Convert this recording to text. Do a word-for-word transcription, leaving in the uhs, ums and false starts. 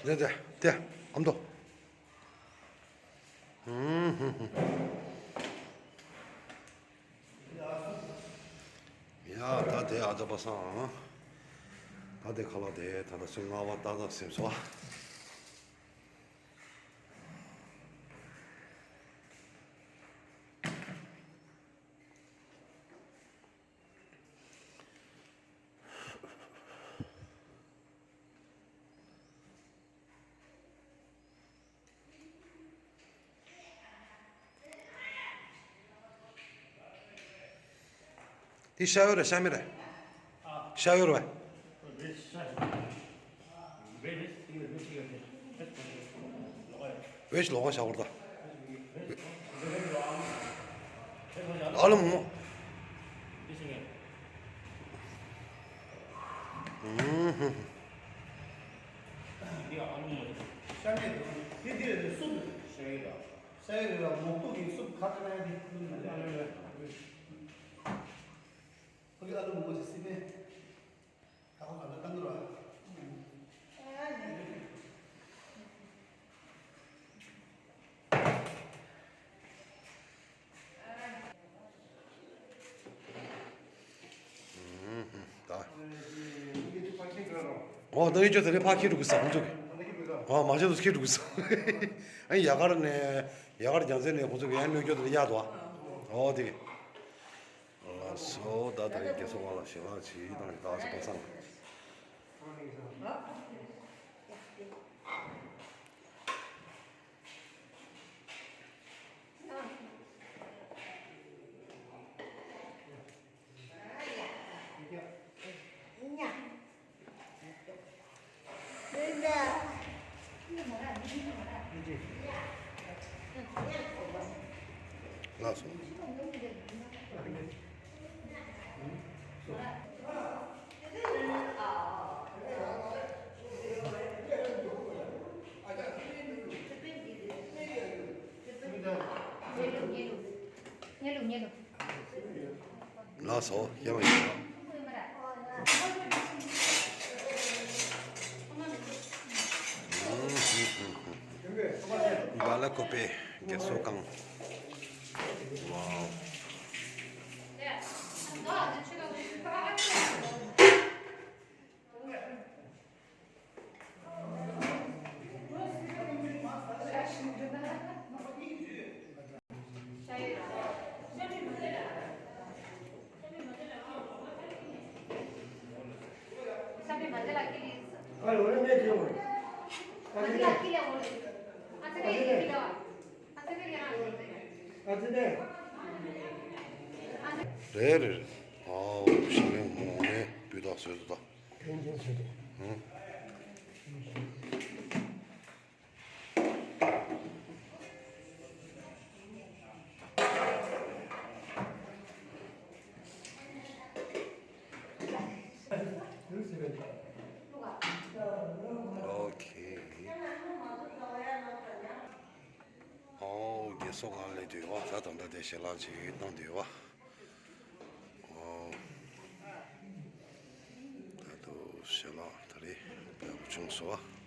དེ་དེ་དེ་ཨ་མདོ། ཧུམ་ཧུམ་ཧུམ། ཡ་ད་དེ་ཨ་ཅག་པ་སང་། ད་དེ་ཁ་ལག་དེ་ད་ལྟ་ཚོད་ལྔ་པ་ཏག་ཏག་ཟིན་སོང་། དེ་ཤ་ཡོད་རེད་ཤ་མེད་རེད། ཤ་ཡོད་རེད། ཝེ་ཤི་ལོག་པ་བཞག་པར་ད། ཨ་ལོ་མོ། ཧུམ་ཧུམ། ཤ་མེད་དེ་དེ་རེད་སུབ། ཤ་ཡོད་ར། ཤ་ཡོད་ར་མོག་ཏོ་གི་སུབ་ཁ་ཏ་ན་ཡ་དེ། ཕ་གི་ཨ་ལོ་མོ་ཅི་སི་ནས། ཨོ་ད་ཡོད་ཅོ་དེ་རེད་ཕ་ཁྱི་རུ་གུ་ས་ཧོང་ཚུགས། ཨོ་མ་ཤེས་དུ་ཁྱི་རུ་གུ་ས། ཨ་ཡ་གར་ནས་ཡ་གར་རྒྱང་སེ་ནས་ཁོང་ཚུགས་ཡ་མེད་ཅོ་དེ་རེད་ཡ་དོ། ཨོ་དེ། ལགས་སོ། ད་ད་རིང་རྒྱལ་ཚོགས་ཁང་ལ་ཞལ་ལག་ཅིག་བཏང་ཞིག་ད་ཚོ་གང་སང་། ལགས་སོ། ལགས་སོ། ཡ་མ་ཡིན། བ་ལ་ཀོ་པེ་རྒྱལ་ཚོགས་ཁང་། ཝའོ། རེད་རེད། ཨའོ་ཞི་བའི་ངོ་ནས་སྤུས་དག་བཟོས་འདུག་ད། ཐེངས་ཆེན་བྱེད་དོ། ཧུམ། ཨོ་ཁེ། ཨོ་རྒྱལ་ཚོགས་ཁང་སླེབས་དུས་བ་ད་ད་ལྟ་དེ་ཞལ་ལག་ཅིག་བཏང་དུས་བ། ཨོ། ད་དུ་ཞལ་ལག་ད་རེས་བེའུ་བྱུང་སོ།